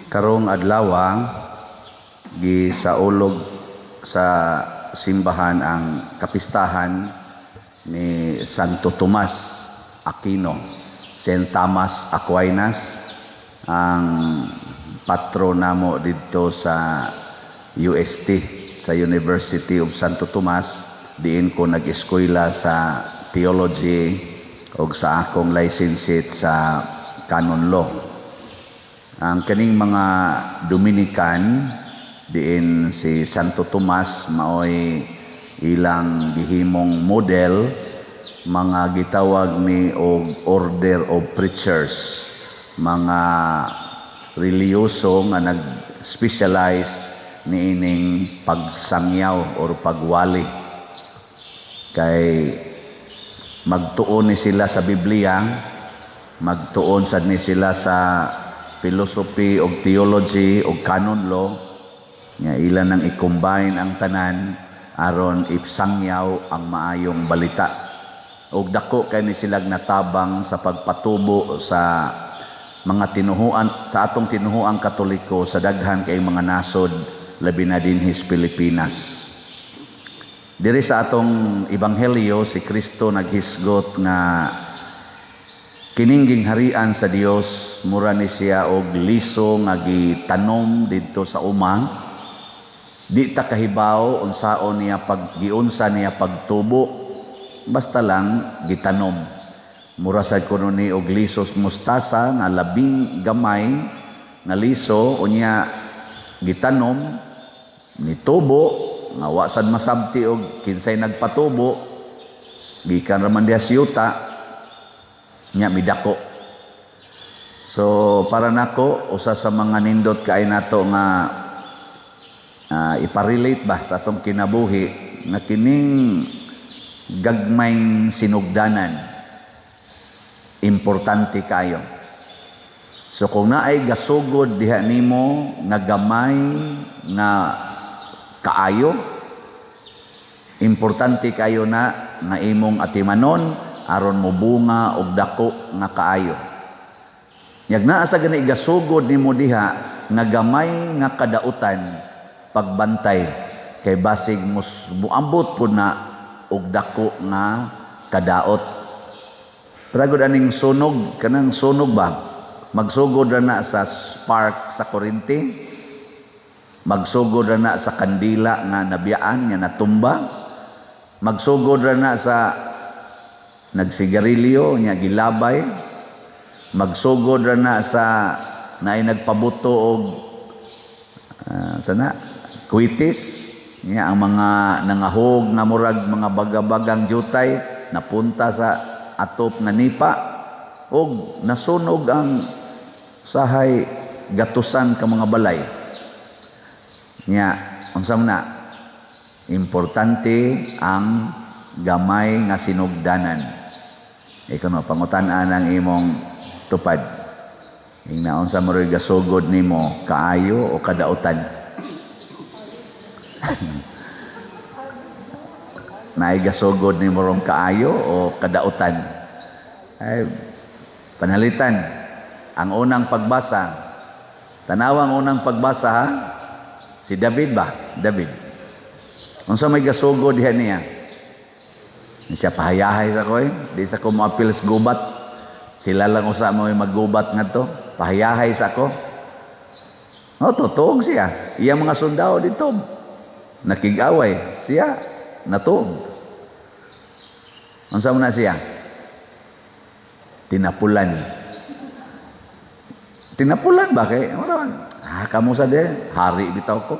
Karong adlaw, gisaulog sa simbahan ang kapistahan ni Santo Tomas Aquino, Saint Thomas Aquinas, ang patron namo didto sa UST, sa University of Santo Tomas, diin ko nag-eskwela sa theology ug sa akong licentiate sa canon law. Ang kaning mga Dominican, diin si Santo Tomas maoy ilang gihimong model, mga gitawag ni og Order of Preachers, mga relihiyoso nga nag-specialize niining pagsangyaw or pagwali. Kay magtuon ni sila sa Biblia, magtuon sad ni sila sa philosophy og theology og canon law, nga ila nang i-combine ang tanan aron ipsangyaw ang maayong balita. Og dako kay ni silag natabang sa pagpatubo sa mga tinuhuan sa atong tinuhuang Katoliko sa daghan kay mga nasod, labi na dinhi sa Pilipinas. Diri sa atong ebanghelyo, si Kristo naghisgot nga kining gingharian sa Dios mura ni siya og liso nga gitanom didto sa uma. Di ta kahibaw unsaon niya pag giunsa niya pagtubo, basta lang gitanom. Mura sad kuno ni og lisos mustasa nga labing gamay nga liso, unya gitanom, nitubo nga wa sad masabti og kinsay nagpatubo, gikan ra man diha sa yuta, nya midako. So para nako, usa sa mga nindot kay nato nga iparelate ba sa atong kinabuhi nga kining gagmayng sinugdanan importante kayo. So kung naay gasugod diha nimo nga gamay nga kaayo, importante kayo na nga imong atimanon aron mobunga og dako nga kaayo. Yag naa sa gani gasugod nimo diha nga gamay nga kadautan, pagbantay kay basig mus muambot pud na og dako nga kadaot. Pero aning sunog, kanang sunog ba? Magsugod ra na sa spark sa kuryente, magsugod ra na sa kandila nga nabiyaan, nga natumba, magsugod ra na sa nagsigarilyo, nga gilabay, magsugod ra na sa naay nagpabuto og sana kwitis, nya ang mga nangahog nga murag mga bagabagang jutay napunta sa atop nga nipa og nasunog ang sahay gatusan ka mga balay. Nya unsa man na importante ang gamay nga sinugdanan. Ikaw no, pangutan-an ang imong tupad. Ingna unsa mo ro'y gasugod nimo, kaayo o kadautan? Naay gasugod nimo rong kaayo o kadautan? Ay, panalitan. Ang unang pagbasa. Tanawa ang unang pagbasa, ha? Si David ba? David. Unsa may gasugod diha niya? Ni siya, "Pahayahay sa ko eh. Di sa ko moapil sa gubat. Sila lang usa mo maggubat ngadto. Pahayahay sa ko." No, tuog siya. Iya mga sundao dito. Nakig-away. Siya, natuog. Unsa man na siya? Tinapulan. Tinapulan ba kay? Ah, kamo sa de, hari bitaw ko.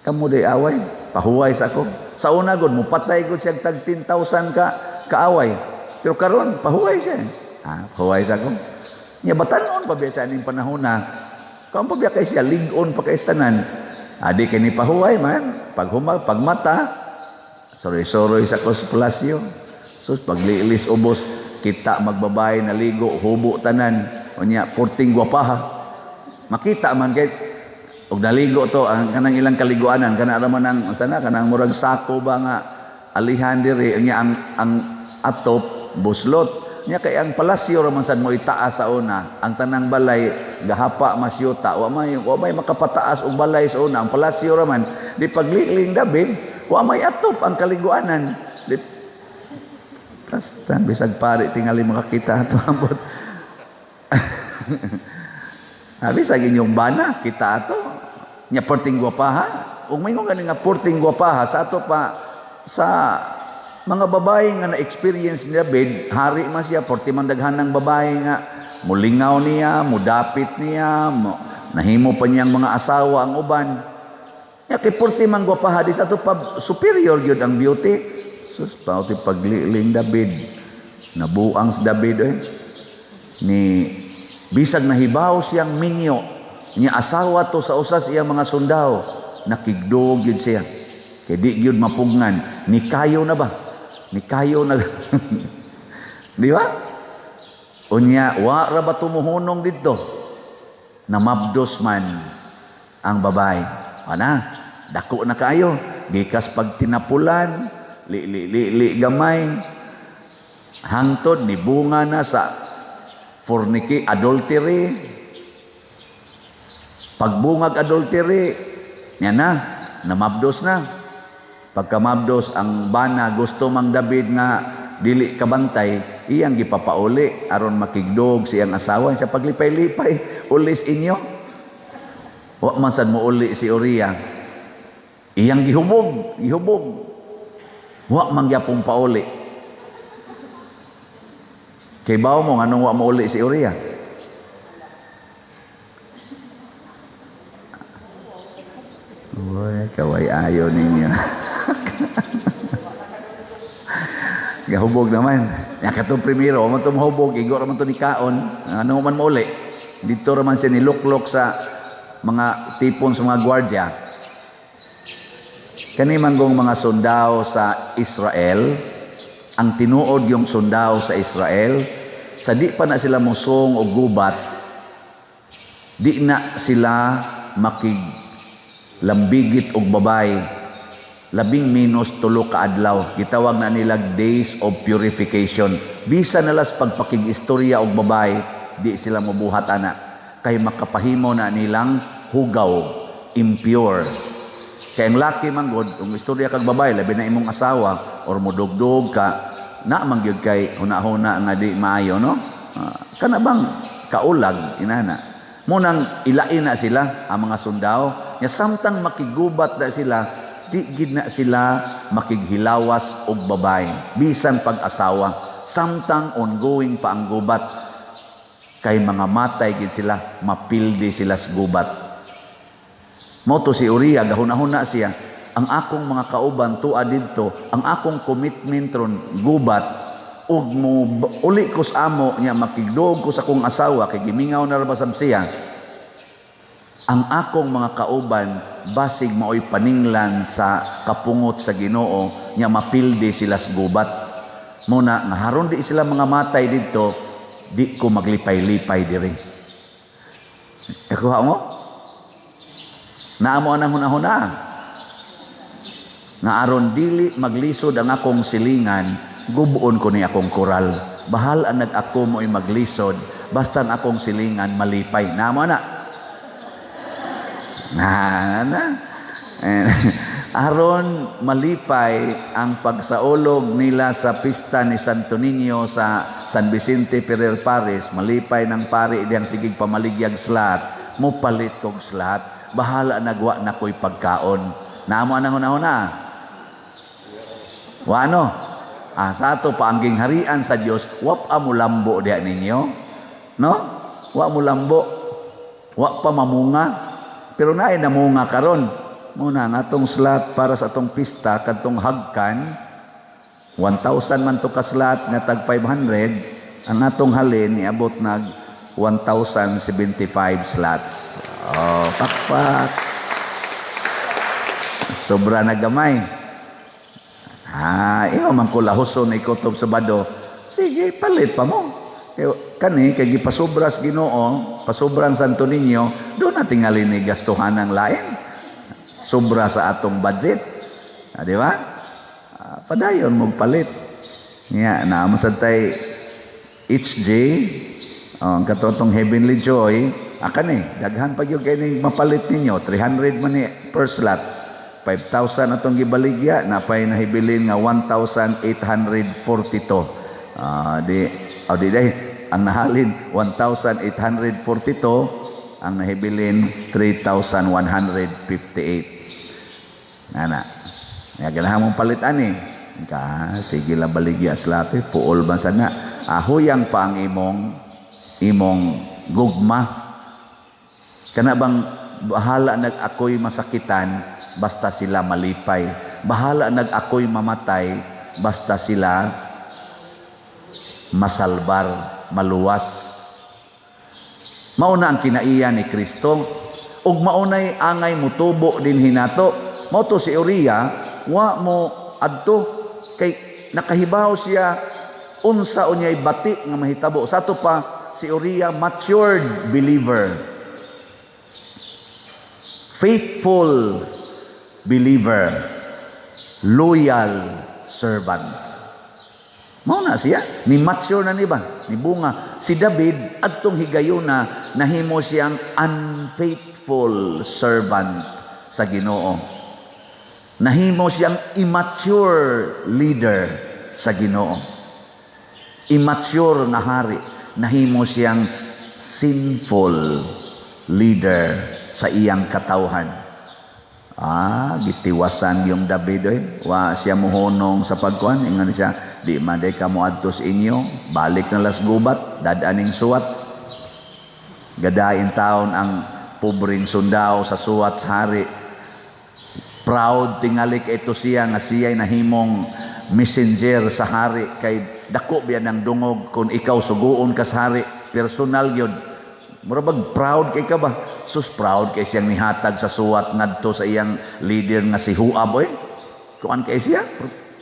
Kamo di away, pahuway sa ako. Sa una gud mupatay gud siya tag 10,000 ka kaaway. Pero karon pahuway siya. Ah, pahuway sa ako. Nya batanon pa biya sa aning panahon na. Kaon pa biya kay siya lig-on pa kay tanan. Adi kay ni pahuway man, paghumag, pagmata, soroy-soroy sa kos palasyo. Sus, paglilis ubos, kita magbabay naligo, hubo tanan. Unya, porting gwapaha. Makita man kay og naligo to ang kanang ilang kaliguanan, kana ra man ang sana kanang murag sako ba nga alihan diri, unya ang atop buslot. Nya kay ang palasyo ra man sad mo itaas sa una, ang tanang balay. Gahapa mas yuta, wa may makapataas og balay sa una, ang palasyo ra man. Di pagliling David, wa may atop ang kaliguanan. Di basta bisag pare tingali makakita ato ambot. Abi sa inyong bana kita ato. Nya perting gwapaha. Ug maingon gani nga perting gwapaha sa ato pa sa mga babae nga na-experience ni David, hari man siya, porti man daghan ng babae nga mulingaw niya, mudapit niya, mo, nahimo pa niyang mga asawa ang uban. Nya kay porti man gwapaha di sa ato pa superior gyud ang beauty. Sus, pauti pagliling David. Nabuang si David eh. Ni bisag nahibaw siyang minyo, niya asawa to sa usas iyang mga sundao, nakigdog gyud siya. Kay di gyud mapugngan, ni kayo na ba? Ni kayo na. Di ba? Unya, wa ra ba tumuhunong didto? Namabdos man ang babae. Ana, dako na kaayo. Gikas pag tinapulan, li li li, li gamay, hangtod ni bunga na sa forniki, adultery. Pagbungag adultery, niya na, namabdos na. Pagkamabdos ang bana, gusto mang David nga dili kabantay, iyang gipapauli aron makigdog siyang asawa sa paglipay-lipay ulis inyo. Wa man sad mo uli si Uriah. Iyang gihubog, gihubog. Wa man gyapon pauli. Kay bawo mo nganong wa mo uli si Uriah? Uy, kaway ayo ninyo. Gahubog naman. Ya katong primero, man to mahubog, igo ra man to ni kaon. Ano man mo uli? Dito ra man siya niluklok sa mga tipon sa mga gwardiya. Kani manggong mga sundao sa Israel, ang tinuod yung sundao sa Israel, sa di pa na sila musong o gubat, di na sila makiglambigit og babay, labing minus 3 ka adlaw. Gitawag na nila days of purification. Bisa nalas pagpakig-istorya og babay, di sila mobuhat ana. Kay makapahimo na nilang hugaw, impure. Kay ang laki man gud, kung istorya kag babay, labi na imong asawa or modugdog ka, na man gyud kay huna-huna nga di maayo, no? Kana bang kaulag inana. Munang ilain na sila ang mga sundao, nya samtang makigubat na sila, di gid na sila makighilawas og babay bisan pag-asawa, samtang ongoing pa ang gubat, kay mga matay gid sila, mapildi sila sa gubat. Mao to si Uriah, gahuna-huna siya, ang akong mga kauban tua didto, ang akong commitment ron gubat, ug mo uli ko sa amo niya, makigdog ko sa akong asawa kay gimingaw na ra ba sab siya. Ang akong mga kauban basig maoy paninglan sa kapungot sa Ginoo nya mapildi sila sa gubat. Muna nga haron di sila mga matay didto, di ko maglipay-lipay diri. Ekuha mo? Naamo anang hunahuna. Nga aron dili maglisod ang akong silingan, gubuon ko ni akong koral. Bahal ang nag-ako mo'y maglisod, basta ang akong silingan malipay. Naamo na? Na, na. Aron malipay ang pagsaulog nila sa pista ni Santo Niño sa San Vicente Ferrer Parish, malipay ng pari diyang sigig pamaligyag slat, mupalit kog slat, bahala nagwa na ko'y pagkaon. Naamo anang hunahuna? Wa ano? Sa ato paangging harian sa Dios, wa pa mulambo diha ninyo. No? Wa mulambo. Wa pa mamunga. Pero naay namunga karon. Muna nga atong slot para sa atong pista kadtong hagkan 1,000 man to ka slot nga tag 500, ang atong halin niabot nag 1,075 slots. Oh, pakpak. Sobra na gamay. Iyo man ko lahuson ikutob sa bado. Sige, palit pa mo. Kani kay gipasobras Ginoo, pasobrang Santo Niño, do na tingali ni gastuhan ang lain. Sobra sa atong budget. Di ba? Padayon mo palit. Nya, naamo sad tay HJ, oh, ang katotong Heavenly Joy, Akan eh, daghan pa gyud kay ning mapalit ninyo, 300 man ni per slot. 5,000 atong gibaligya, napay nahibilin nga 1,842. Ah, di, oh, di day, ang nahalin 1,842, ang nahibilin 3,158. Nana. Ya ganahan mong palit ani. Ka sige lang baligya slot, puol man sana. Ah, huyang pa ang imong imong gugma. Kana bang bahala nag ako'y masakitan basta sila malipay. Bahala nag ako'y mamatay basta sila masalbar, maluwas. Mauna ang kinaiya ni Kristo ug maunay angay mutubo din hinato. Mao to si Uriah wa mo adto kay nakahibaw siya unsa unyay bati nga mahitabo. Sa ato pa si Uriah, matured believer. Faithful believer, loyal servant. Mao na siya, ni mature na ni ba? Ni bunga. Si David adtong higayuna nahimo siyang unfaithful servant sa Ginoo. Nahimo siyang immature leader sa Ginoo. Immature nga hari, nahimo siyang sinful leader sa iyang katawhan. Ah, gitiwasan yung David oy. Wa siya muhunong sa pagkuan, ingon siya, "Di man day ka moadto sa inyo, balik na las gubat, dad-aning suwat." Gadain taon ang pobreng sundao sa suwat sa hari. Proud tingali kay ito siya nga siya'y nahimong messenger sa hari kay dako biya ng dungog kung ikaw suguon ka sa hari, personal gyud. Mura bag proud kay ka ba? Sus, proud kay siyang nihatag sa suwat ngadto sa iyang leader nga si Joab oy. Kuan kay siya,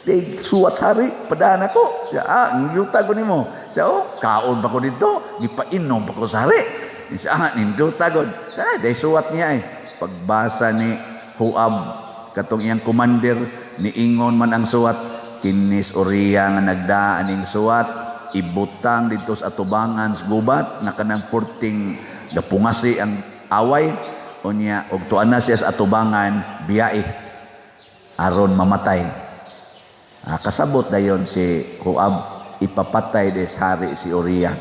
di suwat sa hari, padaan ako. Siya, ah, nindota ko nimo. Siya, oh, kaon pa ko dito, gipainom pa ko sa hari. Siya, ah, nindota ko. Siya, day suwat niya eh. Pagbasa ni Joab, katong iyang commander, niingon man ang suwat, kinis Uriah nga nagdaan ning suwat, ibutang dito sa atubangan sa gubat nga kanang purting gapungasi ang away unya og tuan na siya sa atubangan, biyae aron mamatay. Ah, kasabot dayon si Joab, ipapatay des hari si Uriah,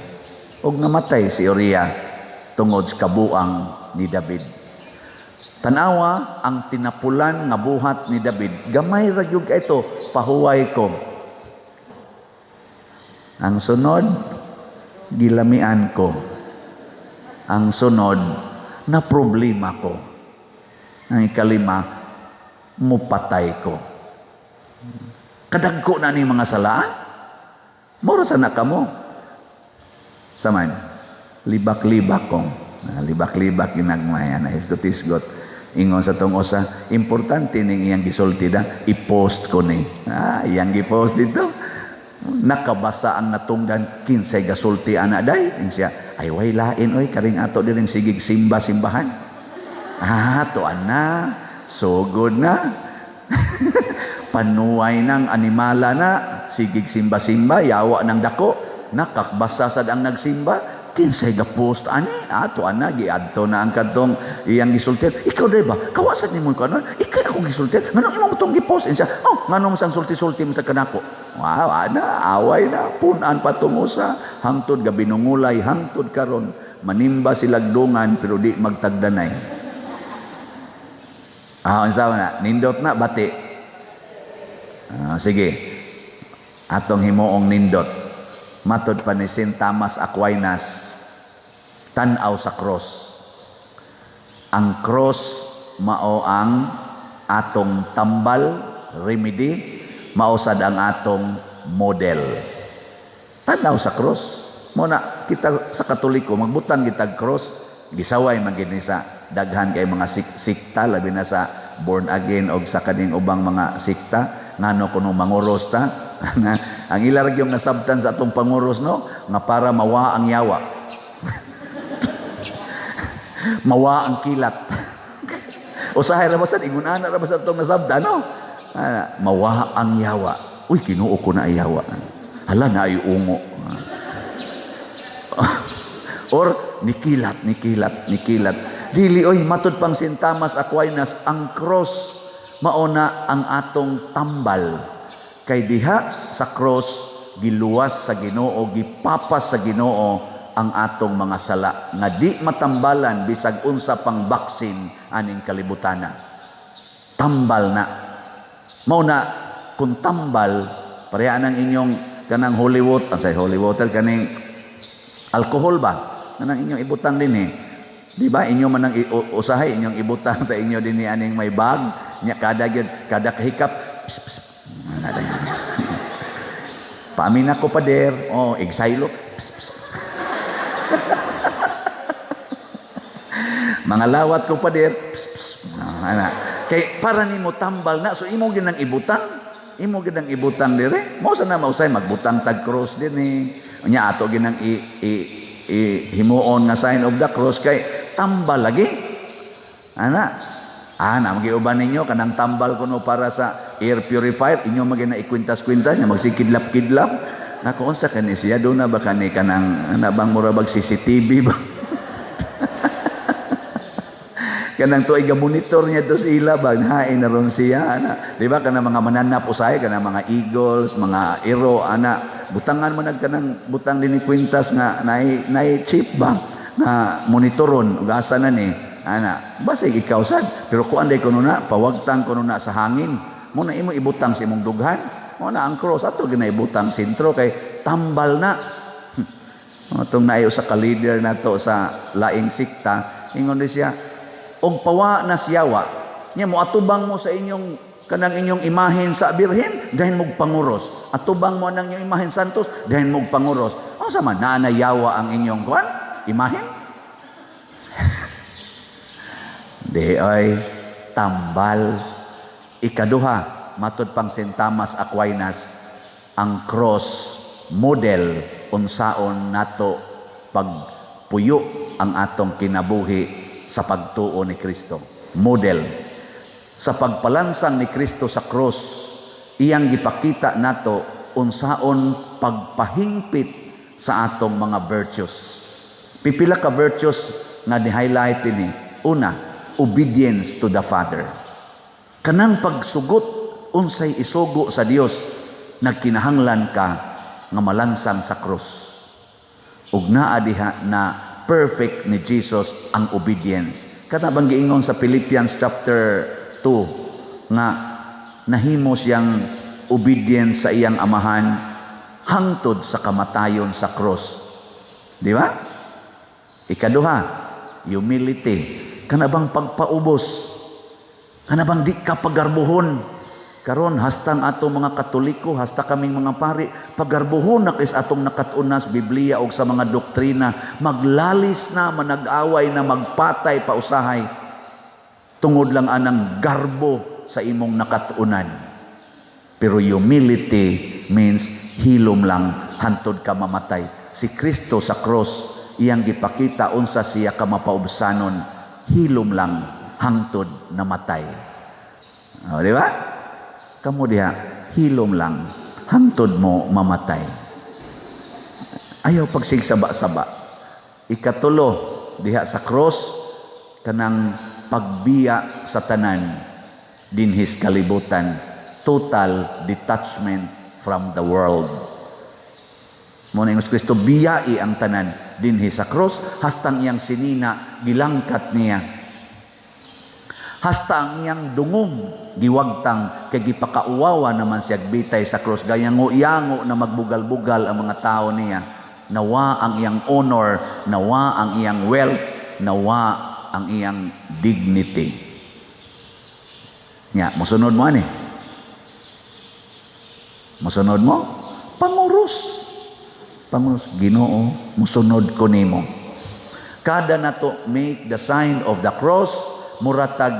og namatay si Uriah tungod sa kabuang ni David. Tanawa ang tinapulan nga buhat ni David, gamay ra gyud kay ito, pahuway ko. Ang sunod, gilamian ko. Ang sunod, na problema ko. Ang ikalima, mupatay ko. Kadagko na ni mga sala. Moro sa na kamo. Saman, libak-libak kong. Ah, libak-libak ginagmay, na hisgot-hisgot. Ingon sa tong usa, importante ning iyang gisulti da, i-post ko ni. Ah, iyang gi-post dito. Nakabasa ang natungdan, kinsay gasulti ana day? Siya, ay way lain oy, karing ato diring sigig simba simbahan. Ah, tuan na, sugod na. Panuway ng animala na, sigig simba-simba, yawa ng dako, nakakbasa sad ang nagsimba, kinsay ga-post ani? Ah, tuan na, giadto na ang kadtong iyang gisultian. "Ikaw day ba? Kawasan nimo ko ano? Ikaw akong gisultian. Nganong imo mo tong gi-post?" Siya, "Oh, nganong sang sulti-sulti mo sa kanako?" Wow, ana, away na, punan pa tungo sa hangtod gabinungulay, hangtod karon manimba silagdungan pero di magtagdanay. Ah, unsa na? Nindot na bati. Ah, sige. Atong himuong nindot. Matod pa ni Saint Thomas Aquinas, tan-aw sa cross. Ang cross mao ang atong tambal, remedy, mao sad ang atong model. Tan-aw sa cross. Mo na kita sa Katoliko magbutang kitag cross, gisaway man gid ni sa daghan kay mga sikta, labi na sa born again og sa kaning ubang mga sikta, ngano kuno manguros ta. Ang ila ra gyud nasabtan sa atong panguros, no, nga para mawa ang yawa. Mawa ang kilat. Usahay ra ba sad ingon ana ra ba sa atong nasabtan, no? Ah, mawa ang yawa. Uy, Kinuo ko na yawa. Hala na ay ungo. Or nikilat, nikilat, nikilat. Dili oy, matud pang Saint Thomas Aquinas, ang cross mauna ang atong tambal. Kay diha sa cross giluwas sa Ginoo, gipapas sa Ginoo ang atong mga sala nga di matambalan bisag unsa pang baksin aning kalibutana. Tambal na. Mao na kung tambal, pareha ng inyong kanang holy water, say holy water, kaning alcohol ba? Kanang inyong ibutang din eh. Di ba? Inyo man ang usahay inyong ibutang sa inyo din ni aning may bag nya kada gyud kada kahikap pss, pss, ana. Paamin ako, pader. Oh, exilo. Pss, pss. Mga lawat ko, pader. Pss, pss. Ana. Kay para nimo tambal na, so imo gyud nang ibutang. Imo gyud nang ibutang dire. Mao sa na mausay magbutang tag cross din eh. Nya ato gyud nang i, i, i himuon nga sign of the cross kay tambal lagi. Ana. Ah, na magiuban ninyo kanang tambal kuno para sa air purifier, inyo magi na ikwintas-kwintas nya magsikidlap-kidlap. Nako, unsa kani siya, do na ba kani kanang ana bang mura bag CCTV ba? Kanang tuig ga monitor niya do sa ila ba, hain na ron siya ana. Di ba kanang mga mananap usahay, kanang mga eagles, mga ero ana, butangan mo nag kanang butang dinhi kwintas nga naay naay chip ba na monitoron ug asa na ni ana. Basig ikaw sad, pero kuan day kuno na pawagtang kuno na sa hangin. Mo na imo ibutang sa imong dughan. Mo na ang cross ato ginaibutang sentro kay tambal na. Atong naay usa ka leader nato sa laing sikta, ingon di siya, og pawa na siyawa nya mo atubang mo sa inyong kanang inyong imahen sa Birhen, dahil mog panguros. Atubang mo nang inyong imahen santos, dahil mog panguros. Unsa man naa na yawa ang inyong kuan imahen? Di ay tambal. Ikaduha, matud pang Saint Thomas Aquinas, ang cross model unsaon nato pagpuyo ang atong kinabuhi sa pagtuo ni Kristo. Model. Sa pagpalansang ni Kristo sa cross, iyang gipakita nato unsaon pagpahingpit sa atong mga virtues. Pipila ka virtues nga ni-highlight ini. Una, obedience to the Father. Kanang pagsugot unsay isugo sa Dios, nagkinahanglan ka nga malansang sa cross. Ug naa diha na perfect ni Jesus ang obedience. Kana bang giingon sa Philippians chapter 2 nga nahimo siyang obedience sa iyang amahan hangtod sa kamatayon sa cross. Di ba? Ikaduha, humility. Kana bang pagpaubos? Kana bang di ka pagarbuhon? Karon hastang ato mga Katoliko, hasta kaming mga pari, pagarbuhon na kis atong nakat-unas Biblia og sa mga doktrina, maglalis na, manag-away na, magpatay pa usahay tungod lang anang garbo sa imong nakat-unan. Pero humility means hilom lang hantod ka mamatay. Si Kristo sa cross, iyang gipakita unsa siya ka mapaubsanon, hilom lang hangtod namatay. O, di ba? Kamo diha, hilom lang hangtod mo mamatay. Ayaw pagsigsaba-saba. Ikatulo, diha sa cross, kanang pagbiya sa tanan dinhis kalibutan, total detachment from the world. Mo na ingos Kristo, biyai ang tanan dinhi sa cross, hastang iyang sinina gilangkat niya, hasta ang iyang dungog giwagtang kay gipakauwawa naman siya bitay sa cross, gayango-yango na magbugal-bugal ang mga tao niya. Nawa ang iyang honor, nawa ang iyang wealth, nawa ang iyang dignity. Nya, mosunod mo ani? Mosunod mo? Panguros. Panguros, Ginoo, mosunod ko nimo. Kada nato make the sign of the cross, muratag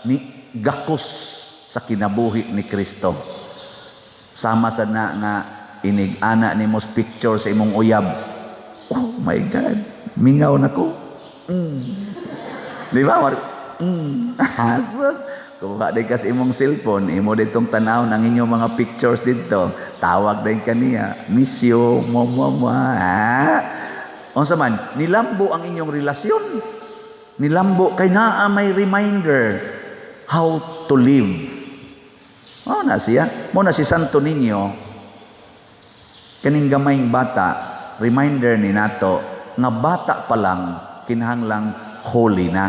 ni gakos sa kinabuhi ni Kristo. Sama sa na nga inig ana nimo picture sa imong uyab. Oh my God, mingaw na ko. Di ba? Asos. Kuha din ka sa imong cellphone, imo ditong tanaw ng inyong mga pictures dito. Tawag din kaniya, miss you, mo mo mo. Ha? Unsa man, nilambo ang inyong relasyon. Nilambo kay naa may reminder how to live. Oh, na siya. Mao na si Santo Niño, kaning gamayng bata, reminder ni nato nga bata pa lang kinahanglang holy na.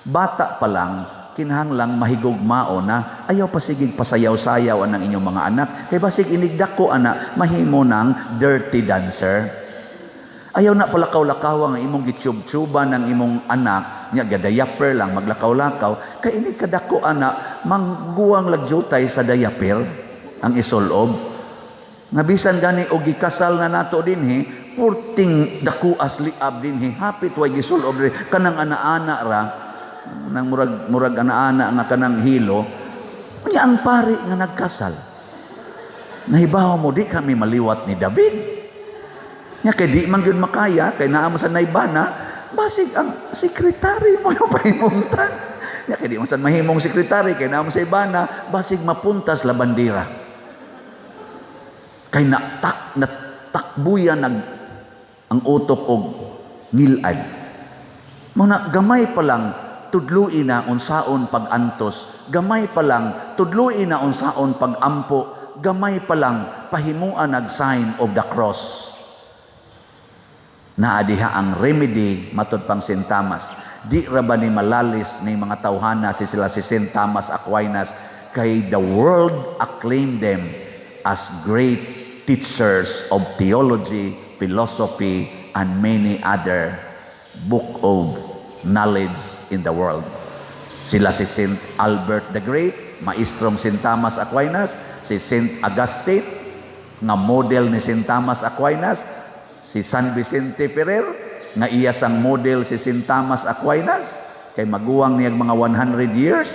Bata pa lang kinahanglang mahigugmao na. Ayaw pasigig pasayaw-sayaw anang inyong mga anak kay basig inigdako ana mahimo ng dirty dancer. Ayaw na palakaw-lakaw ang imong gitsyub-tsuban ng imong anak nya gadayaper lang maglakaw-lakaw kay inig kadako ana mangguwang lagjutay sa diaper ang isulob. Nga bisan gani og gikasal na nato dinhi, purting dakuas liab dinhi, hapit way gisulob diri, kanang ana-ana ra nang murag murag ana-ana nga kanang hilo. Unya ang pari nga nagkasal, nahibaw mo, di kami maliwat ni David. Nya kay di man gyud makaya kay naa mo sa naibana, basig ang sekretary mo yung pahimutan. Nya kay di man sad mahimong sekretary kay naa mo sa ibana, basig mapuntas la bandera. Kay natak natakbuyan nag ang utok og ngilad. Mao na gamay pa lang tudloi na unsaon pag-antos, gamay pa lang tudloi na unsaon pag-ampo, gamay pa lang pahimuan nag sign of the cross. Naa diha ang remedy matud pang St. Thomas. Di ra ba ni malalis ni mga tawhana si sila si St. Thomas Aquinas kay the world acclaimed them as great teachers of theology, philosophy, and many other book of knowledge in the world. Sila si St. Albert the Great, maestrong St. Thomas Aquinas, si St. Augustine, nga model ni St. Thomas Aquinas, si San Vicente Ferrer, nga iya sang model si St. Thomas Aquinas, kay maguwang niyag mga 100 years.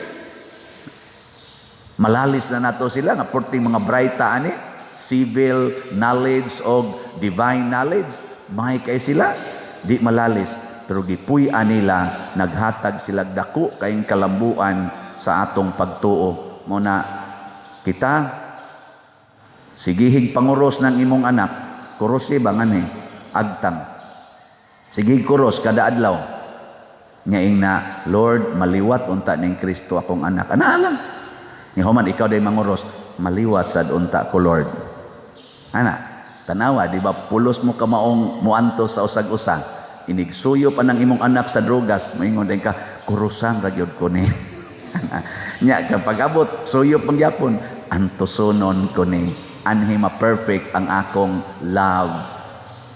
Malalis na nato sila nga purting mga braita ani, civil knowledge og divine knowledge, may kay sila, di malalis. Pero gipuy-an nila, naghatag sila dako kayong kalambuan sa atong pagtuo. Mao na kita sigihig panguros ng imong anak, kurosi ba nga ni agtang. Sige kuros kada adlaw. Nya na, "Lord, maliwat unta ning Kristo akong anak." Ana lang. Ni human ikaw day manguros, "Maliwat sad unta ko, Lord." Ana, tanawa, di ba pulos mo kamaong muantos sa usag-usa. Inigsuyo pa ng imong anak sa drogas, moingon din ka, "Kurusan ra gyud ko ni." Nya kapag abot, suyo pang gyapon, "Antusonon ko ni anhi ma-perfect ang akong love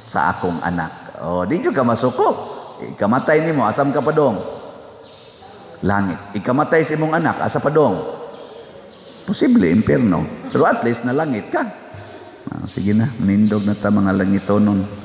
sa akong anak." O, di jud ka masuko. Ikamatay nimo, asam ka padong? Langit. Ikamatay sa imong anak, asa padong? Posible, impierno. Pero at least nalangit ka. Ah, sige na, nindog na ta mga langitonon.